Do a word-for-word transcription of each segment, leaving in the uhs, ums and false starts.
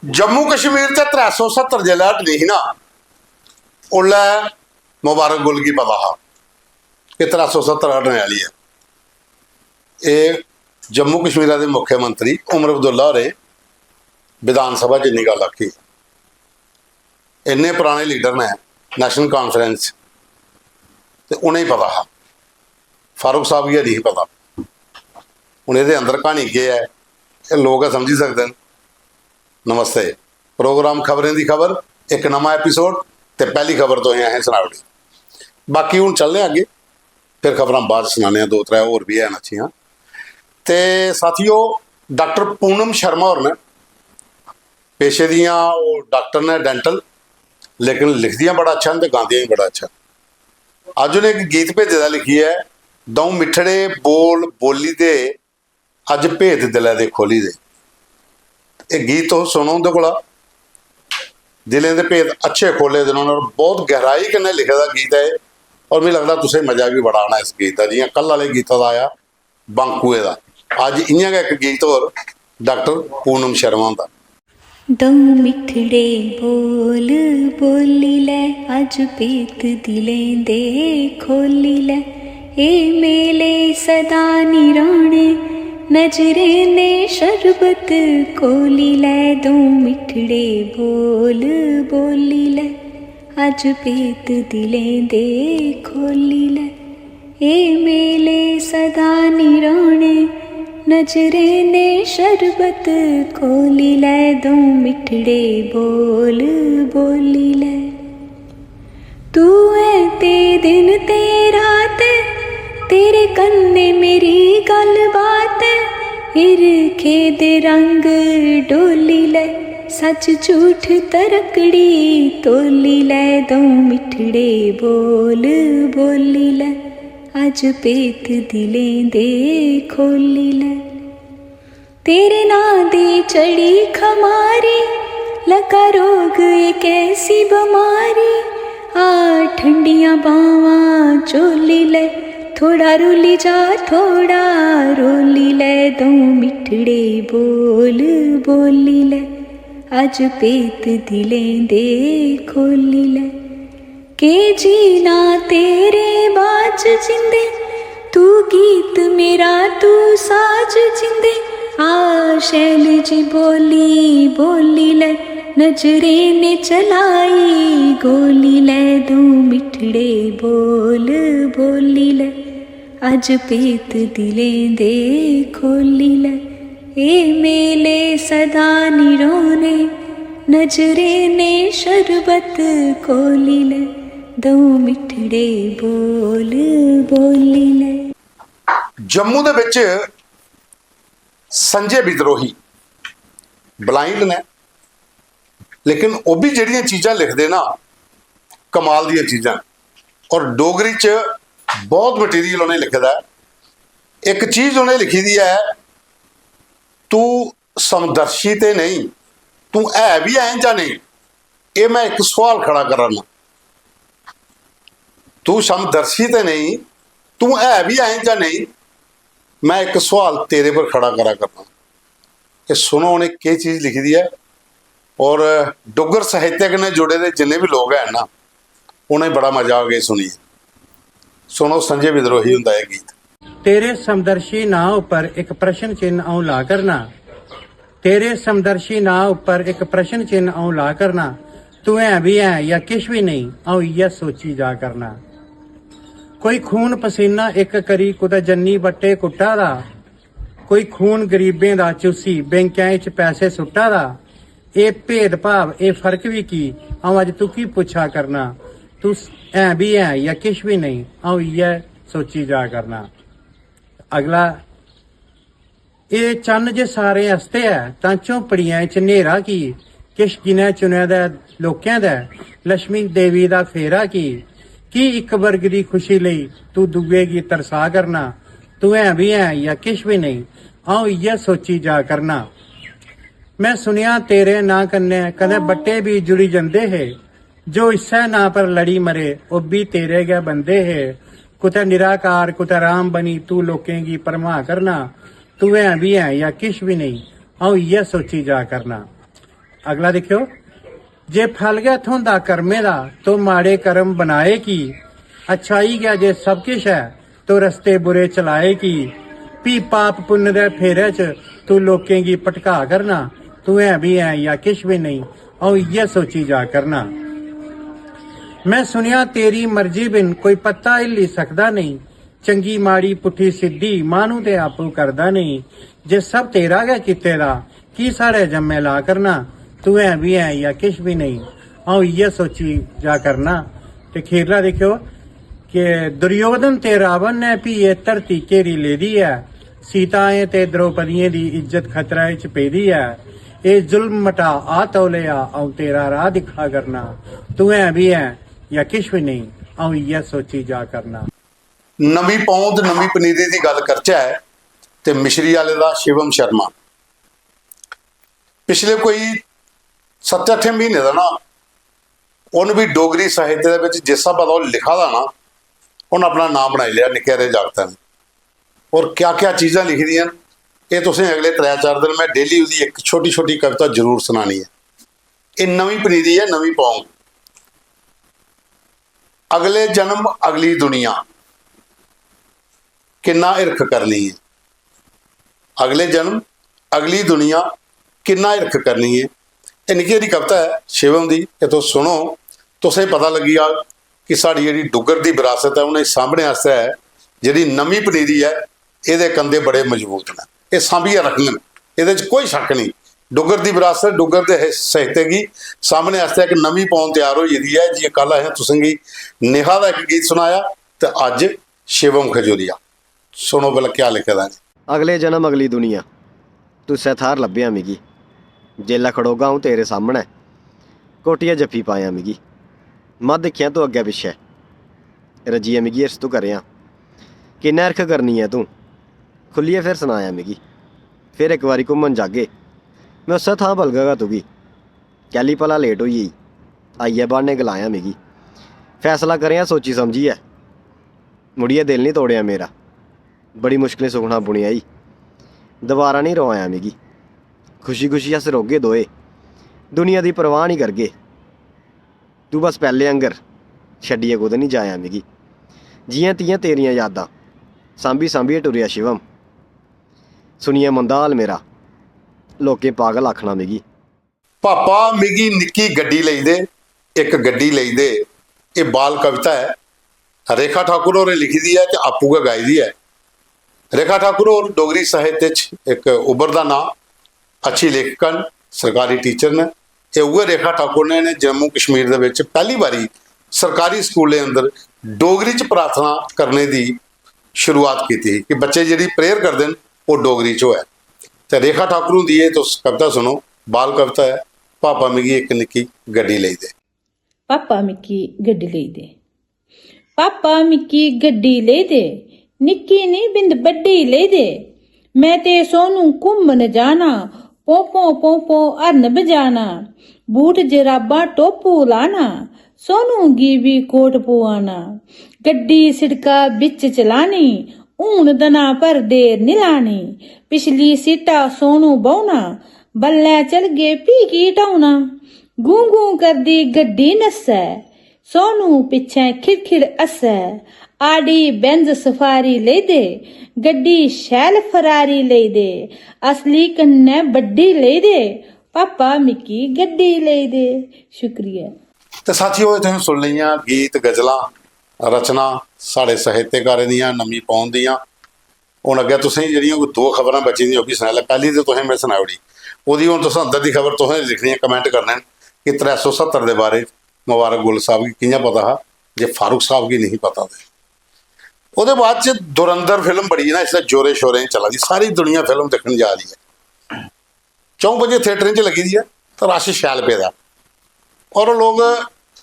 जम्मू कश्मीर च त्रै सौ सत्तर जिसलै हटनी ही ना, उसलै मुबारक गुल गी पता हा कि त्रै सौ सत्तर हटने आह्ली ऐ। एह् जम्मू कश्मीरा दे मुख्यमंत्री उमर अब्दुल्ला होरें विधान सभा च इन्नी गल्ल आखी। इन्ने पराने लीडर ने नेशनल कॉन्फ्रेंस, ते उ'नेंगी पता हा, फारूक साहब गी नेईं पता। हून एह्दे अंदर क्हानी केह् ऐ, एह् लोक गै समझी सकदे न। नमस्ते। प्रोग्राम खबरें दी खबर, इक नमां एपिसोड ते पैह्ली खबर तुसें असें सनाई ओड़ी। बाकी हून चलने आं अग्गें, फिर खबरां बाद च सनाने आं, दो त्रै होर बी हैन अच्छियां। ते साथियो, डाक्टर पूनम शर्मा होर न, पेशे दियां ओह् डाक्टर न, डेंटल, लेकिन लिखदियां बड़ा अच्छा न ते गांदियां बी बड़ा अच्छा। अज्ज उ'नें इक गीत भेजे दा लिखियै, "द'ऊं मिट्ठड़े बोल बोली दे, अज्ज भेत दिलै दे खोली दे।" एह् गीत तुस सुनो उं'दे कोला, दिलें दे भेत अच्छे खोले दे न उ'नें, और बहुत गहराई कन्नै लिखे दा गीत ऐ एह्। और मिगी लगदा तुसें मजा बी बड़ा आना इस गीत दा, जि'यां कल आह्ले गीता दा आया बांकुए दा। अज्ज इ'यां गै इक गीत होर डाक्टर पूनम शर्मा हुंदा। द'ऊं मिट्ठड़े बोल बोली लै, अज्ज भेत दिलें दे खोली लै। एह् मेले सदा निं रौह्ने, नजरें ने शरबत घोली लै। द'ऊं मिट्ठड़े बोल बोली लै, अज्ज भेत दिलें दे खोली लै। एह् मेले सदा निं रौह्ने, नजरें ने शरबत घोली लै। द'ऊं मिट्ठड़े बोल बोली लै। तू ऐ ते दिन ते रात ऐ, तेरे कन्नै मेरी गल्ल बात ऐ। हिरखै दे रंग डोली लै, सच्च झूठ तरकड़ी तोली लै। द'ऊं मिट्ठड़े बोल बोली लै, अज्ज भेत दिलें दे खोली लै। तेरे नां दी चढ़ी खमारी, लगा रोग एह् कैसी बमारी। आ ठंडियां बावां झोली लै, थोड़ा रुली जा, थोड़ा रोली लै। द'ऊं मिट्ठड़े बोल बोली लै, अज्ज भेत दिलें दे खोली लै। के जीना तेरे बाच जिंदे, तू गीत मेरा, तू साज जिंदे। आ शैल जी बोली बोली लै, नजरें ने चलाई गोली लै। द'ऊं मिट्ठड़े बोल बोली लै, अज्ज भेत दिलें दे खोली लै। एह् मेले सदा निं रौह्ने, नजरें ने शरबत घोली लै। द'ऊं मिट्ठड़े बोल बोली लै। जम्मू दे बिच संजय विद्रोही blind न, लेकिन ओह् बी जेह्ड़ियां चीजां लिखदे ना, कमाल दियां चीजां। और डोगरी च बहुत material उ'नें लिखे दा ऐ। इक चीज उ'नें लिखी दी ऐ, "तू समदर्शी ते नेईं, तू है बी ऐं जां नेईं?" एह् मैं इक सवाल खड़ा करा ना। "तू समदर्शी ते नेईं, तू है बी ऐं जां नेईं?" मैं इक सवाल तेरे पर खड़ा करा करना। एह् सुनो, उ'नें केह् चीज लिखी दी ऐ। और डुग्गर साहित्य कन्नै जुड़े दे जिन्ने बी लोक हैन ना, उ'नें बड़ा मजा आग एह् सुनियै। सुनो संजय विद्रोही हुंदा एह् गीत। तेरे समदर्शी नांऽ उप्पर इक प्रश्न चिन्ह अ'ऊं ला करना। तेरे समदर्शी नांऽ उप्पर इक प्रश्न चिन्ह अ'ऊं ला करना। तूं ऐं बी ऐं जां किश बी नेईं, अ'ऊं इ'यै सोची जा करना। कोई खून पसीना इक करी कुतै जन्नी बट्टे कुट्टा दा, कोई खून गरीबें दा चूसी बैंकें च पैसे सुट्टा दा। एह् भेदभाव, एह् फर्क बी की? अ'ऊं अज्ज तुकी पुच्छा करना, तूं ऐं बी ऐं जां किश बी नेईं, अ'ऊं इ'यै सोची जा करना। अगला, एह् चन्न जे सारें आस्तै ऐ, तां झोंपड़ियें च न्हेरा की? किश गिने चुने दे लोकें दे लक्ष्मी देवी दा फेरा की? की इक वर्ग दी खुशी लेई तूं दूए गी तरसा करना? तूं ऐं बी ऐं जां किश बी नेईं, अ'ऊं इ'यै सोची जा करना। मैं सुनेआ तेरे नांऽ कन्नै कदें बट्टे बी जुड़ी जंदे हे। जो इस्सै नांऽ पर लड़ी मरे, ओह् बी तेरे गै बंदे हे। कुतै निराकार, कुतै राम बनी, तूं लोकें गी भरमा करना। तूं ऐं बी ऐं जां किश बी नेईं, अ'ऊं इ'यै सोची जा करना। अगला दिक्खेओ, जे फल गै थ्होंदा कर्में दा, तो माड़े कर्म बनाए की? अच्छाई गै जे सब किश ऐ, तो रस्ते बुरे चलाए की? फ्ही पाप पुन्न दे फेरे च तू लोकें गी भटका करना। तू ऐ बी ऐ जां किश बी नेईं, अ'ऊं इ'यै सोची जा करना। मैं सुनेआ तेरी मर्जी बिन कोई पत्ता हिल्ली सकदा नेईं। चंगी माड़ी पुट्ठी सिद्धी माह्नू ते आपूं करदा नेईं। जे सब तेरा गै कीते दा, की साढ़े जम्मे ला करना? तू ऐ बी ऐ जां किश बी नेईं, अ'ऊं इ'यै सोची जा करना। ते खीरला दिक्खेओ कि दुर्योधन ते रावण ने भी एह् धरती घेरी लेदी ऐ। सीताएं ते द्रौपदियें दी इज्जत खतरे च पेदी ऐ। एह् जुल्म मटा, आ तौले आ, अ'ऊं तेरा राह् दिक्खा करना। तू ऐ बी ऐ जां किश बी नेईं, अ'ऊं इ'यै सोची जा करना। नमीं पौंद, नमीं पनीरी दी गल्ल करचै ते मिश्री आह्ले दा शिवम शर्मा पिछले कोई सत्त अट्ठें म्हीने दा ना, उन्न बी डोगरी साहित्य दे बिच जिस स्हाबा दा ओह् लिखा दा ना, उन्न अपना नांऽ बनाई लेआ निक्के हारे जागतै ने। और क्या क्या चीजां लिखी दियां न, एह् तुसें अगले त्रै चार दिन मैं डेली ओह्दी इक छोटी छोटी कविता जरूर सनानी ऐ। एह् नमीं पनीरी ऐ, नमीं पौंग। अगले जन्म अगली दुनिया, किन्ना हिरख करनी ऐ। अगले जन्म अगली दुनिया, किन्ना हिरख करनी ऐ। एह् निक्की हारी कविता ऐ शिवम दी, एह् तुस सुनो, तुसें पता लग्गी जाग कि साढ़ी जेह्ड़ी डुग्गर दी बरासत ऐ, उ'नें सामने आस्तै जेह्ड़ी नमीं पनीरी ऐ, एह्दे कंधे बड़े मजबूत न, एह् सांभियै रखङन, एह्दे च कोई शक्क नेईं। डुग्गर दी बरासत, डुग्गर दे साहित्य गी सामने आस्तै इक नमीं पौंग त्यार होई गेदी ऐ। जि'यां कल असें तुसेंगी नेहा दा इक गीत सुनाया ते अज्ज शिवम खजूरिया। सुनो भला क्या लिखे दा ऐ। अगले जन्म अगली दुनिया, तुस्सै थाह्र लब्भेआ मिगी। जेल्लै खड़ोगा अ'ऊं तेरे सामनै, घोटियै जफ्फी पायां मिगी। मत दिक्खेआं तूं अग्गै पिच्छै, रज्जियै मिगी हिरस तूं करेआं। किन्ना हिरख करनी ऐ तूं, खु'ल्लियै फिर सनायां मिगी। फिर इक बारी घुम्मन जागे, में उस्सै थां बलगगा तुगी। कैह्ली भला लेट होई गेई, आइयै ब्हान्ने गलायां मिगी। फैसला करेआं सोची समझियै, मुड़ियै दिल निं तोड़ेआं मेरा। बड़ी मुश्कलें सुखना बुनेआ ई, दबारा निं रोआयां मिगी। खुशी खुशी अस रौह्गे दोए, दुनिया दी परवाह् निं करगे। तूं बस पैह्लें आंह्गर छड्डियै कुतै निं जायां मिगी। जि'यां ति'यां तेरियां यादां सांभी सांभियै टुरेआ शिवम। सुनियै मंदा हाल मेरा, लोकें पागल आखना मिगी। पापा मिगी निक्की गड्डी लेई दे, इक गड्डी लेई दे। एह् बाल कविता ऐ, रेखा ठाकुर होरें लिखी दी ऐ ते आपूं गै गाई दी ऐ। रेखा ठाकुर होर डोगरी साहित्य च इक उभरदा नांऽ, अच्छी लेखिका न, सरकारी टीचर न। एह् उ'ऐ रेखा ठाकुर ने, ने जम्मू कश्मीर दे बिच पैह्ली बारी सरकारी स्कूलें अंदर डोगरी च प्रार्थना करने दी शुरुआत कीती ही कि बच्चे जेह्ड़ी प्रेयर करदे न ओह् डोगरी च होऐ। ते रेखा ठाकुर हुंदी एह् तुस कविता सुनो, बाल कविता ऐ, पापा मिगी इक निक्की गड्डी लेई दे। पापा मिगी गड्डी लेई दे। पापा मिगी गड्डी लेई दे, निक्की निं बिंद बड्डी लेई दे। में ते सोनू घुम्मन जाना, पों पों पों पों हर्न बजाना। बूट जराबां टोपू लाना, सोनू गी बी कोट पुआना। गड्डी सिड़का बिच चलानी, हून दना भर देर निं लानी। पिछली सीटा सोनू बौह्ना, बल्लै चलगे फ्ही की ढौना। गूं गूं करदी गड्डी नस्सै, सोनू पिच्छें खिड़खिड़ हस्सै। आडी बैंज सफारी लेई दे, गड्डी शैल फरारी लेई दे। असली कन्नै बड्डी लेई दे, पापा मिकी गड्डी लेई दे। शुक्रिया। ते साथियो, एह् तुसें सुनी लेइयां गीत, गजलां, रचनां साढ़े साहित्यकारें दियां, नमीं पौन दियां। हून अग्गें तुसें जेह्ड़ियां कोई दो खबरां बची दियां, ओह् बी सनाई लै। पैह्ली ते तुसें में सनाई ओड़ी, ओह्दी हून तुस अंदर दी खबर तुसें लिखनी ऐ, comment करने न कि त्रै सौ सत्तर दे बारे च मबारक गुल साहब गी कि'यां पता हा जे फारूक साहब गी नेईं पता। ते ओह्दे बाद च धुरंधर फिल्म बड़ी ना इसलै जोरें शोरें च चला दी, सारी दुनिया फिल्म दिक्खन जा दी ऐ। च'ऊं बजे थिएटरें च लग्गी दी ऐ ते रश शैल पेदा ऐ। और लोक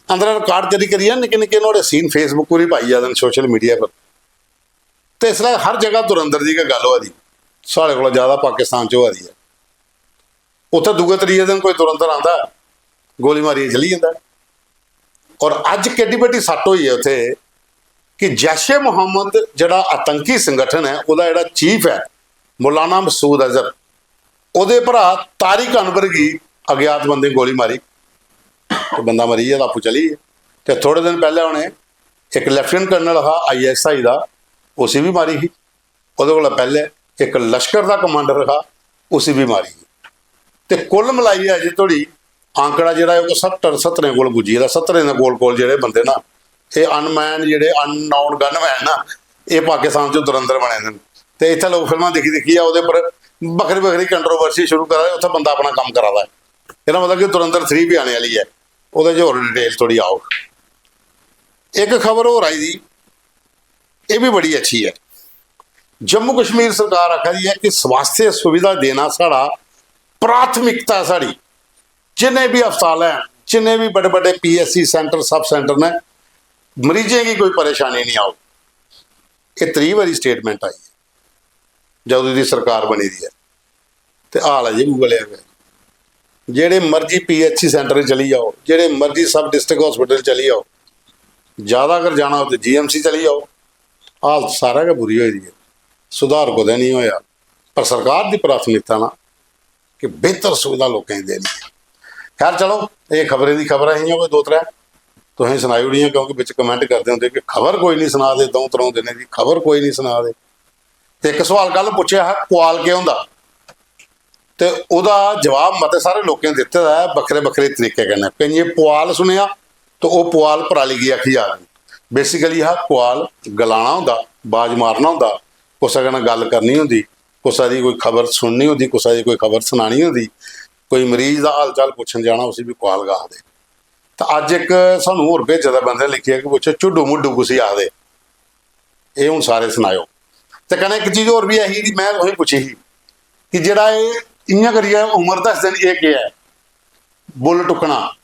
अंदर record करी करियै निक्के निक्के नुहाड़े scene Facebook पर बी पाई जा दे न, social media पर। ते इसलै हर जगह धुरंधर दी गै गल्ल होआ दी, साढ़े कोला ज्यादा पाकिस्तान च होआ दी ऐ। उत्थै दूए त्रिये दिन कोई धुरंधर आंदा ऐ, गोली मारियै चली जंदा ऐ। और अज्ज केड्डी बड्डी सट्ट होई ऐ उत्थै कि जैशे मोहम्मद जेह्ड़ा आतंकी संगठन ऐ, ओह्दा जेह्ड़ा chief ऐ मौलाना मसूद अजहर, ओह्दे भ्राऽ तारिक अनवर गी अज्ञात बंदे गोली मारी ते बंदा मरी गेआ, आपूं चली गे। ते थोड़े दिन पैह्लें उ'नें इक लेफ्टिनेंट कर्नल हा आईएएसआई दा, उसी बी मारी ही। ओह्दे कोला पैह्लें इक लश्कर दा कमांडर हा, उसी बी मारी ही। ते कुल मलाइयै अजें धोड़ी आंकड़ा जेह्ड़ा ऐ, ओह् सत्तर, सत्तरें कोल पुज्जी गेदा। सत्तरें दे कोल कोल जेह्ड़े बंदे ना, एह् अनमैन, जेह्ड़े अननाउन गनमैन ना, एह् पाकिस्तान च दुरंदर बने दे न। ते इत्थै लोक फिल्मां दिक्खी दिक्खियै ओह्दे पर बक्खरी बक्खरी कंट्रोवर्सी शुरू करा दे, उत्थै बंदा अपना कम्म करा दा ऐ। एह्दा मतलब कि दुरंदर थ्री बी आने आह्ली ऐ, ओह्दे च होर डिटेल थोह्ड़ी औग। इक खबर होर आई दी, एह् बी बड़ी अच्छी ऐ। जम्मू कश्मीर सरकार आखा दी ऐ कि स्वास्थ्य सुविधा देना साढ़ा प्राथमिकता ऐ साढ़ी। जिन्ने बी अस्पताल ऐ, जिन्ने बी बड़े बड़े पीएससी सेंटर, सब सेंटर न, मरीजें गी कोई परेशानी नहीं आओ। एह् त्री बारी स्टेटमेंट आई ऐ जदूं दी सरकार बनी दी ऐ, ते हाल अजें बी उ'ऐ लेआ गै। जेह्ड़े मर्जी पीएचसी सेंटर चली जाओ, जेह्ड़े मर्जी सब डिस्ट्रिक्ट हॉस्पिटल चली जाओ, ज्यादा अगर जाना हो ते जीएमसी चली जाओ। हालत सारा गै बुरी होई दी ऐ, सुधार कुतै नहीं होया। पर सरकार दी प्राथमिकता ना कि बेहतर सुविधा लोकें गी देनी ऐ। खैर, चलो, एह् खबरें दी खबरां हियां कोई दो त्रै, तुसें सनाई ओड़ियां, क्योंकि बिच कमेंट करदे होंदे कि खबर कोई नहीं सना दे, द'ऊं त्र'ऊं दिनें दी खबर कोई नहीं सना दे। ते इक सवाल कल पुच्छेआ हा, कोआल केह् होंदा? ते ओह्दा जवाब मते सारे लोकें दित्ते दा ऐ बक्खरे बक्खरे तरीके कन्नै। केइयें पुआल सुनेआ ते ओह् पुआल पराली गी आखी जा दे। बेसिकली हा पुआल गलाना होंदा, बाज मारना होंदा, कुसै कन्नै गल्ल करनी होंदी, कुसै दी कोई खबर सुननी होंदी, कुसै दी कोई खबर सनानी होंदी, कोई मरीज दा हाल चाल पुच्छन जाना, उसी बी पुआल गै आखदे। ते अज्ज इक सानू होर भेजे दा बंदे ने लिखेआ कि पुच्छो झुड्डू मुड्डू कुसी आखदे? एह् हून सारे सनाएओ। ते कन्नै इक चीज होर बी ऐ ही, में तुसेंगी पुच्छी ही कि जेह्ड़ा एह् इ'यां करियै उम्र दसदे न, एह् केह् ऐ? बुल्ल टुक्कना।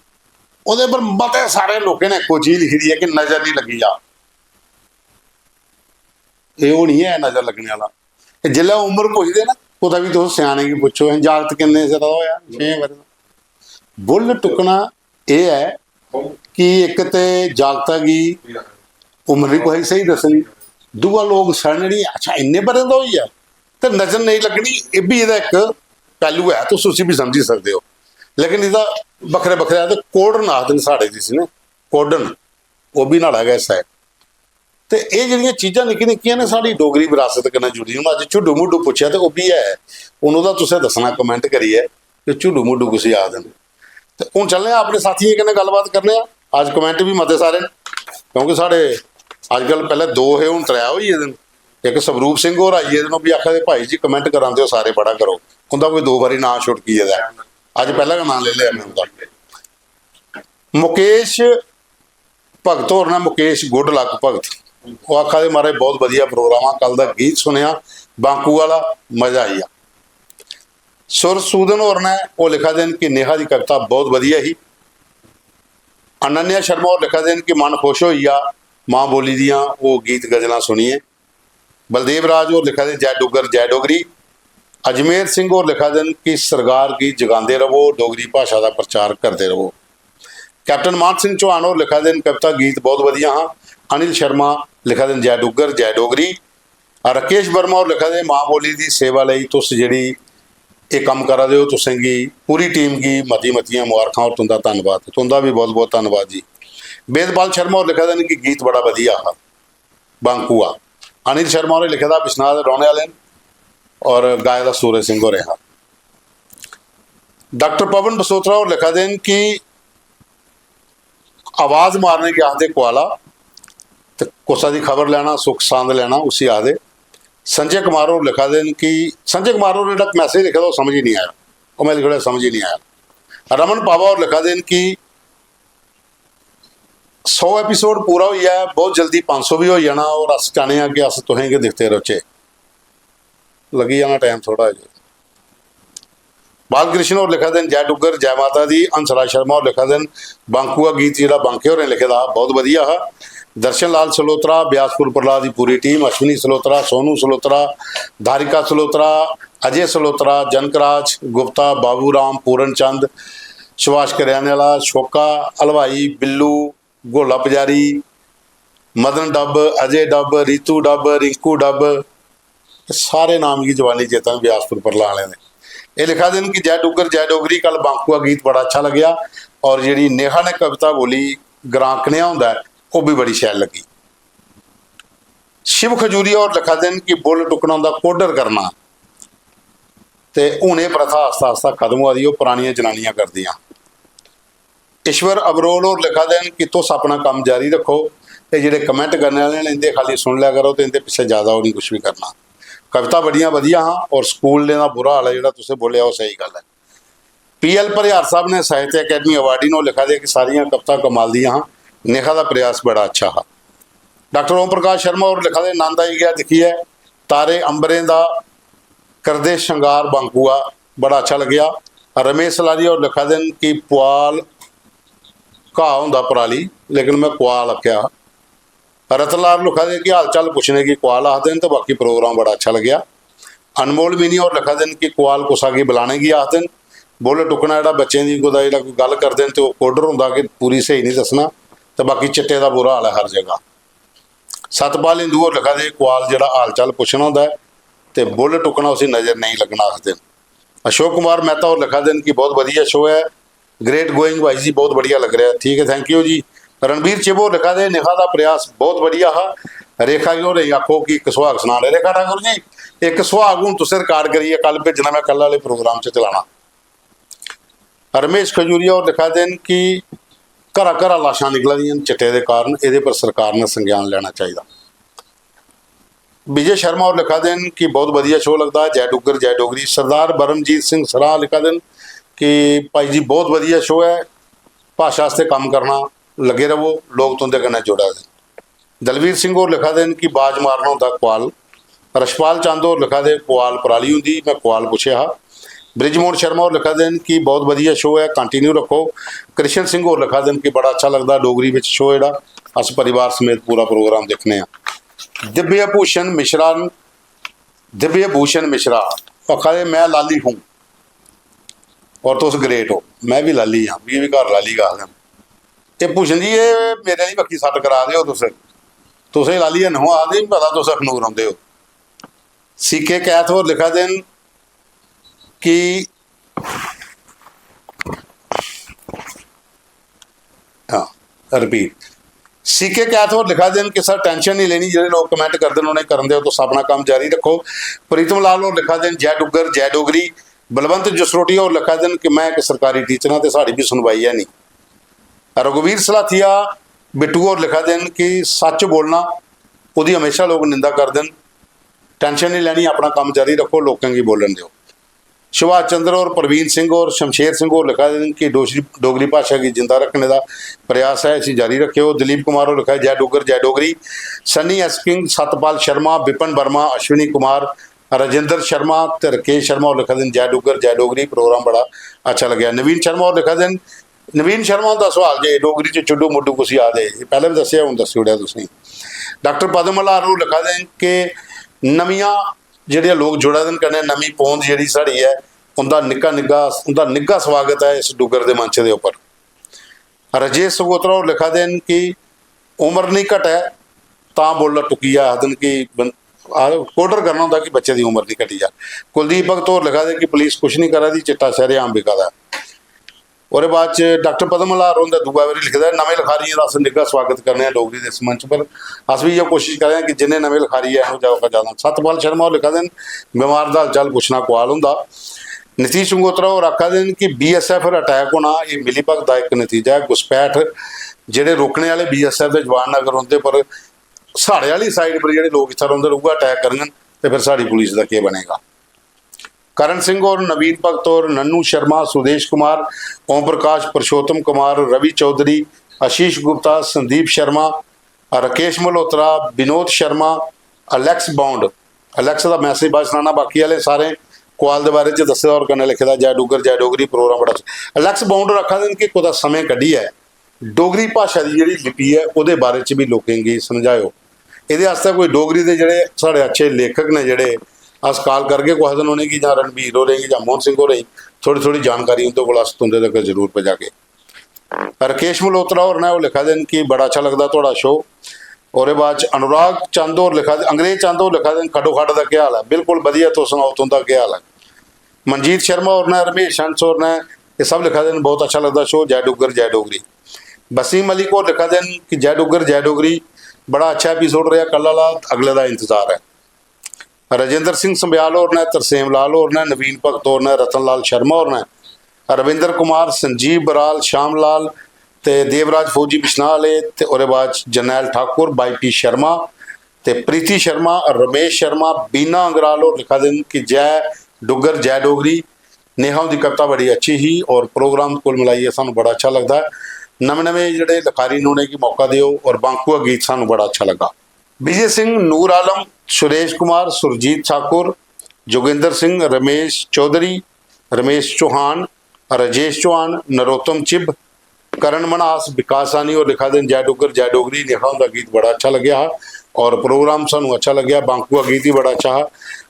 ओह्दे पर मते सारे लोकें ने इक्को चीज लिखी दी ऐ कि नजर निं लग्गी जा। एह् ओह् निं ऐ नजर लग्गने आह्ला। ते जिसलै उम्र पुछदे ना, कुतै बी तुस स्याने गी पुच्छो, "जागत किन्ने चिर दा होआ?" "छें ब'रें दा।" बुल्ल टुक्कना एह् ऐ कि इक ते जागता गी उम्र निं कुसै गी स्हेई दस्सनी, दूआ लोक सड़न निं, "अच्छा, इन्ने ब'रें दा होई गेआ?" ते नजर नेईं लग्गनी, एह् बी एह्दा इक पैह्लू ऐ, तुस उसी बी समझी सकदे ओ। लेकिन एह्दा बक्खरे बक्खरे आखदे, कोडन आखदे न साढ़े जिसी ने, कोडन, ओह् बी न्हाड़ा गै हिस्सा ऐ। ते एह् जेह्ड़ियां चीजां निक्कियां निक्कियां न, साढ़ी डोगरी बरासत कन्नै जुड़ी दियां। हून अज्ज झुड्डू मुड्डू पुच्छेआ ते ओह् बी ऐ, हून ओह्दा तुसें दस्सना कमेंट करियै कि झुड्डू मुड्डू कुसी आखदे न। ते हून चलने आं, अपने साथियें कन्नै गल्लबात करने आं। अज्ज कमेंट बी मते सारे न, क्योंकि साढ़े अज्जकल पैह्लें दो हे, हून त्रै होई गेदे न। इक स्वरूप सिंह होर आई गेदे न, ओह् बी आखा दे, "भाई जी, कमेंट करांदे ओ, सारे पढ़ा करो।" उं'दा कोई दो बारी नांऽ छुटकी गेदा ऐ, अज्ज पैह्लें गै नांऽ लेई लेआ में उं'दा। मुकेश भगत होर न, मुकेश गुड लक भगत, ओह् आखा दे, "महाराज, बहुत बधिया प्रोग्राम हा, कल दा गीत सुनेआ, बांकू आह्ला, मजा आई गेआ।" सुर सूदन होर न, ओह् लिखा दे न कि नेहा दी कविता बहुत बधिया ही। अनन्या शर्मा होर लिखा दे न कि मन खुश होई गेआ मां बोली दियां ओह् गीत गजलां सुनियै। बलदेव राज होर लिखा दे, "जय डुग्गर, जय डोगरी।" अजमेर सिंह होर लिखा दे न कि सरकार गी जगांदे रवो, डोगरी भाशा दा प्रचार करदे रवो। कैप्टन मान सिंह चौहान होर लिखा दे न, "कविता गीत बहुत बधिया हा।" अनिल शर्मा लिखा दे न, "जय डुग्गर, जय डोगरी।" राकेश वर्मा होर लिखा दे, "मां बोली दी सेवा लेई तुस जेह्ड़ी एह् कम्म करा दे ओ, तुसें गी, पूरी टीम गी मती मतियां मुबारखां और तुं'दा धन्नबाद।" तुं'दा बी बहुत बहुत धन्नबाद जी। वेदपाल शर्मा होर लिखा दे न कि गीत बड़ा बधिया हा, बांकुआ। अनिल शर्मा होरें लिखे दा, बिश्नाह दे रौह्ने आह्ले न, और गाए दा सूरज सिंह होरें हा। डॉक्टर पवन बसोत्रा होर लिखा दे न कि आवाज मारने गी आखदे कुआला, ते कुसै दी खबर लैना, सुख सांद लैना, उसी आखदे। संजय कुमार होर लिखा दे न कि, संजय कुमार होर जेह्ड़ा मैसेज लिखे दा, ओह् समझ ही निं आया, ओह् में लिखे दा समझ ही निं आया। रमन पावा होर लिखा दे न कि सौ एपिसोड पूरा होई गेआ ऐ, बहुत जल्दी पंज सौ बी होई जाना, और अस चाह्न्ने आं कि अस तुसें गी दिखदे रौह्चे। लग्गी जाना टाइम थोह्ड़ा जेहा। बालकृष्ण होर लिखा दे न, "जय डुग्गर, जय माता दी।" हंसराज शर्मा होर लिखा दे न, "बांकुआ गीत जेह्ड़ा बांके होरें लिखे दा हा, बहुत बधिया हा।" दर्शन लाल सलोत्रा, ब्यासपुर प्रहलाद दी पूरी टीम, अश्विनी सलोत्रा, सोनू सलोत्रा, धारिका सलोत्रा, अजय सलोत्रा, जनकराज गुप्ता, बाबू राम, पूरन चंद, सुभाष करियाने आह्ला, शोका, हलवाई, बिल्लू, गोला पुजारी, मदन डब, अजय डब, रितु डब, रिंकू डब, एह् सारे नाम मिगी जवानी चेता न ब्यासपुर प्रहलाद आह्लें दे। एह् लिखा दे न कि जय डुग्गर जय डोगरी, कल बांकुआ गीत बड़ा अच्छा लग्गेआ, और जेह्ड़ी नेहा ने कविता बोली, ग्रां कनेहा होंदा ऐ, ओह् बी बड़ी शैल लग्गी। शिव खजूरिया होर लिखा दे न कि बुल्ल टुक्कना होंदा कोडर करना, ते हून एह् प्रथा आस्ता आस्ता खत्म होआ दी, ओह् परानियां जनानियां करदियां। ईश्वर अबरोल होर लिखा दे न कि तुस अपना कम्म जारी रक्खो, ते जेह्ड़े comment करने आह्ले न, इं'दे खाल्ली सुन लै करो, ते इं'दे पिच्छें जैदा ओह् निं कुछ बी करना। कविता बड़ियां बधिया हां, और स्कूलें दा बुरा हाल ऐ जेह्ड़ा तुसें बोलेआ, ओह् स्हेई गल्ल ऐ। पी एल परिहार साहब ने, साहित्य अकैडमी अवार्डी ने, ओह् लिखा दे कि सारियां कविता कमाल दियां हां, नेहा दा प्रयास बड़ा अच्छा हा। डाक्टर ओम प्रकाश शर्मा होर लिखा दे, नंद आई गेआ दिक्खियै तारे अंबरें दा, करदे शंगार बांकुआ, बड़ा अच्छा लग्गेआ। रमेश सलारिया होर लिखा दे न कि पुआल घाऽ होंदा पराली, लेकिन में कुआल आखेआ। रतन लाल लिखा दे कि हाल चाल पुच्छने गी कुआल आखदे न, ते बाकी प्रोग्राम बड़ा अच्छा लग्गेआ। अनमोल मिनी होर लिखा दे न कि कुआल कुसा गी बलाने गी आखदे न, बुल्ल टुक्कना जेह्ड़ा बच्चें दी कुतै जेल्लै कोई गल्ल करदे न ते ओह् कोडर होंदा कि पूरी स्हेई निं दस्सना, ते बाकी चिट्टे दा बुरा हाल ऐ हर जगह। सतपाल हिंदू होर लिखा दे, कुआल जेह्ड़ा हाल चाल पुच्छना होंदा ऐ ते बुल्ल टुक्कना उसी नजर नेईं लग्गना आखदे न। अशोक कुमार मेहता होर लिखा दे न कि बहुत बधिया शो ऐ, ग्रेट गोइंग भाई जी, बहुत बढ़िया लग रहा है, ठीक है, थैंक यू जी। रणबीर चिब होर लिखा दे, नेहा दा प्रयास बहुत बढ़िया हा, रेखा जी होरें गी आखो कि इक सुहाग सनान। रेखा ठाकुर जी, इक सुहाग हून तुसें रिकार्ड करियै कल भेजना, में कल आह्ले प्रोग्राम च चलाना। रमेश खजूरिया होर लिखा दे न कि घरा घरा लाशां निकला दियां न चिट्टे दे कारण, एह्दे पर सरकार ने संज्ञान लैना चाहिदा। विजय शर्मा होर लिखा दे न कि बहुत बधिया शो लगदा, जय डुग्गर जय डोगरी। सरदार बरमजीत सिंह सराह लिखा दे न कि भाई जी बहुत बधिया शो ऐ, भाशा आस्तै कम्म करना, लग्गे रवो, लोक तुं'दे कन्नै जुड़ा दे न। दलवीर सिंह होर लिखा दे न कि बाज मारना होंदा कुआल। रशपाल चंद होर लिखा दे, कुआल पराली होंदी, में कुआल पुच्छेआ हा। बृजमोहन शर्मा होर लिखा दे न कि बहुत बधिया शो ऐ, कंटिन्यू रक्खो। कृष्ण सिंह होर लिखा दे न कि बड़ा अच्छा लगदा डोगरी बिच शो जेह्ड़ा, अस परिवार समेत पूरा प्रोग्राम दिक्खने आं। दिव्य भूषण मिश्रा न, दिव्य भूषण मिश्रा आखा दे, "मैं लाली हूँ और तुस ग्रेट हो।" मैं भी लाली आं, मिगी भी घर लाली गै आखदे न। ते भूषण जी, एह् मेरे आह्ली बक्खी सट्ट करा दे ओ तुस, तुसें लाली गै नेईं आखदे, मिगी पता तुस अखनूर रौंह्दे ओ। सी के कैथ होर लिखा दे न कि, हां, रिपीट। सी के कैथ होर लिखा दे न कि सर, टैंशन निं लैनी, जेह्ड़े लोक कमैंट करदे न, उ'नें करन देओ, तुस अपना कम्म जारी रक्खो। प्रीतम लाल होर लिखा दे न, "जय डुग्गर, जय डोगरी।" बलवंत जसरोटिया होर लिखा दे न कि मैं इक सरकारी टीचर आं ते साढ़ी बी सुनवाई है निं। रघुवीर सलाथिया बिट्टू होर लिखा दे न कि सच्च बोलना, ओह्दी हमेशा लोक निंदा करदे न। टैंशन निं लैनी, अपना कम्म जारी रक्खो, लोकें गी बोलन देओ। सुभाष चंद्र होर, प्रवीण सिंह होर, शमशेर सिंह होर लिखा दे न कि डोगरी, डोगरी भाशा गी जिंदा रक्खने दा प्रयास ऐ, इसी जारी रक्खेओ। दिलीप कुमार होर लिखा दे, "जय डुग्गर, जय डोगरी।" सन्नी एस किंग, सतपाल शर्मा, विपिन वर्मा, अश्विनी कुमार, राजेंद्र शर्मा ते राकेश शर्मा होर लिखा दे न, "जय डुग्गर, जय डोगरी, प्रोग्राम बड़ा अच्छा लग्गेआ।" नवीन शर्मा होर लिखा दे न, नवीन शर्मा हुंदा सोआल जे डोगरी च चुड्डू मुड्डू कुसी आखदे, एह् पैह्लें बी दस्सेआ, हून दस्सी ओड़ेआ तुसें गी। डाक्टर पद्म मल्हार होर लिखा दे न कि नमियां जेह्ड़ियां लोक जुड़ा दे न कन्नै नमीं पौंद जेह्ड़ी साढ़ी ऐ, उं'दा निक्का निग्गा, उं'दा निग्गा स्वागत ऐ इस डुग्गर दे मंच दे उप्पर। राजेश सगोत्रा होर लिखा दे न कि उम्र निं घटै तां बोल्ल टुक्कियै आखदे न कि बं-, आखदे कोडर करना होंदा कि बच्चे दी उम्र निं घटी जा। कुलदीप भगत होर लिखा दे कि पुलिस कुछ निं करा दी, चिट्टा सरेआम बिका दा। ओह्दे बाद च डाक्टर पद्म मल्हार होर दूआ बारी लिखे दा ऐ, "नमें लखारियें दा अस निग्घा स्वागत करने आं डोगरी दे इस मंच पर। अस बी इ'यै कोशश करा दे आं कि जिन्ने नमें लखारी ऐ, ओह् जैदा कोला जैदा।" सतपाल शर्मा होर लिखा दे न, "बमार दा हालचाल पुच्छना कुआल होंदा।" नीतीश गंगोत्रा होर आखा दे न कि बी एस एफ पर अटैक होना, एह् मिलीभगत दा इक नतीजा ऐ, घुसपैठ, जेह्ड़े रोकने आह्ले बी एस एफ दे जवान न, अगर उं'दे पर, साढ़े आह्ली साइड पर जेह्ड़े लोक इत्थै रौंह्दे न, उ'ऐ अटैक करङन, ते फिर साढ़ी पुलिस दा केह् बनेगा? करण सिंह होर, नवीन भगत होर, नन्नू शर्मा, सुदेश कुमार, ओम प्रकाश, पुरुषोत्तम कुमार, रवि चौधरी, आशीष गुप्ता, संदीप शर्मा, राकेश मल्होत्रा, विनोद शर्मा, अलेक्स बाउंड, अलेक्स दा मैसेज बाद च सनाना, बाकी आह्ले सारें कुआल दे बारे च दस्से दा होर कन्नै लिखे दा, "जय डुग्गर, जय डोगरी, प्रोग्राम बड़ा अच्छा।" अलेक्स बाउंड आखा दे न कि कुतै समें कड्ढियै डोगरी भाशा दी जेह्ड़ी लिपि ऐ, ओह्दे बारे च बी लोकें गी समझाएओ। एह्दे आस्तै कोई डोगरी दे जेह्ड़े साढ़े अच्छे लेखक न, जेह्ड़े अस काल करगे कुसै दिन उ'नेंगी, जां रणबीर होरें गी, जां मोहन सिंह होरें गी, थोह्ड़ी थोह्ड़ी जानकारी उं'दे कोला अस तुं'दे तगर जरूर पजागे। राकेश मल्होत्रा होर न, ओह् लिखा दे न कि बड़ा अच्छा लगदा थुआढ़ा शो। ओह्दे बाद च अनुराग चंद होर लिखा दे, अंग्रेज चंद होर लिखा दे न, "खड्डो खड्ड दा केह् हाल ऐ?" बिल्कुल बधिया, तुस सनाओ, तुं'दा केह् हाल ऐ? मनजीत शर्मा होर न, रमेश हंस होर न, एह् सब लिखा दे न, "बहुत अच्छा लगदा शो, जय डुग्गर जय डोगरी।" बसीम मलिक होर लिखा दे न कि "जय डुग्गर जय डोगरी, बड़ा अच्छा एपिसोड रेहा कल आह्ला, अगले दा इंतजार ऐ।" राजेंद्र सिंह संब्याल होर न, तरसेम लाल होर न, नवीन भगत होर न, रतन लाल शर्मा होर न, रविंद्र कुमार, संजीव बराल, श्याम लाल ते देवराज फौजी बिश्नाह आह्ले, ते ओह्दे बाद च जरनैल ठाकुर, बाई पी शर्मा ते प्रीति शर्मा, रमेश शर्मा, बीना अंगराल होर लिखा दे न कि "जय डुग्गर जय डोगरी, नेहा हुंदी कविता बड़ी अच्छी ही और प्रोग्राम कुल मिलाइयै सानू बड़ा अच्छा लगदा ऐ। नमें नमें जेह्ड़े लखारी न उ'नेंगी मौका देओ और बांकुआ गीत सानू बड़ा अच्छा लग्गा।" विजय सिंह, नूर आलम, सुरेश कुमार, सुरजीत ठाकुर, जोगेंद्र सिंह, रमेश चौधरी, रमेश चौहान, राजेश चौहान, नरोत्तम चिब, करण मन्हास, विकास सानी होर लिखा दे न, "जय डुग्गर जय डोगरी, नेहा हुंदा गीत बड़ा अच्छा लग्गेआ हा और प्रोग्राम सानू अच्छा लग्गेआ, बांकुआ गीत ही बड़ा अच्छा हा।"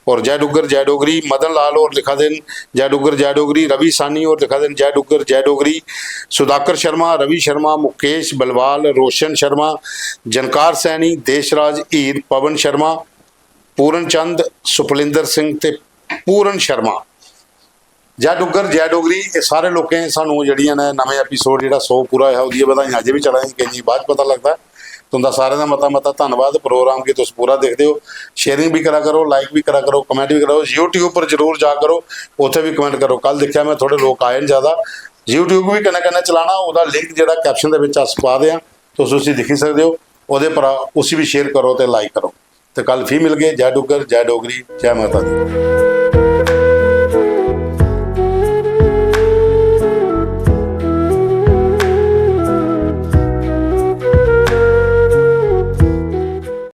और "जय डुग्गर जय डोगरी", मदन लाल होर लिखा दे न, "जय डुग्गर जय डोगरी", रवि सानी होर लिखा दे न, "जय डुग्गर जय डोगरी", सुधाकर शर्मा, रवि शर्मा, मुकेश बलवाल, रोशन शर्मा, जनकार सैनी, देशराज हीर, पवन शर्मा, पूरन चंद, सुपलिंदर सिंह ते पूरन शर्मा। "जय डुग्गर जय डोगरी", एह् सारे लोकें सानू जेह्ड़ियां न, नमें एपिसोड जेह्ड़ा सौ पूरा होआ, ओह्दियां बधाइयां अजें बी चला दियां, केइयें गी बाद च पता लगदा। तुं'दा सारें दा मता मता धन्नवाद। प्रोग्राम गी तुस पूरा दिखदे ओ, शेयरिंग बी करा करो, लाइक बी करा करो, कमेंट बी करा करो। YouTube उप्पर जरूर जा करो, उत्थै बी कमेंट करो। कल दिक्खेआ में, थोड़े लोक आए न ज़्यादा। YouTube बी कन्नै कन्नै चलाना, ओह्दा लिंक जेह्ड़ा कैप्शन दे बिच अस पा दे आं, तुस उसी दिक्खी सकदे ओ। ओह्दे पर उसी बी शेयर करो ते लाइक करो। ते कल फ्ही मिलगे। जय डुग्गर, जय डोगरी, जय माता दी।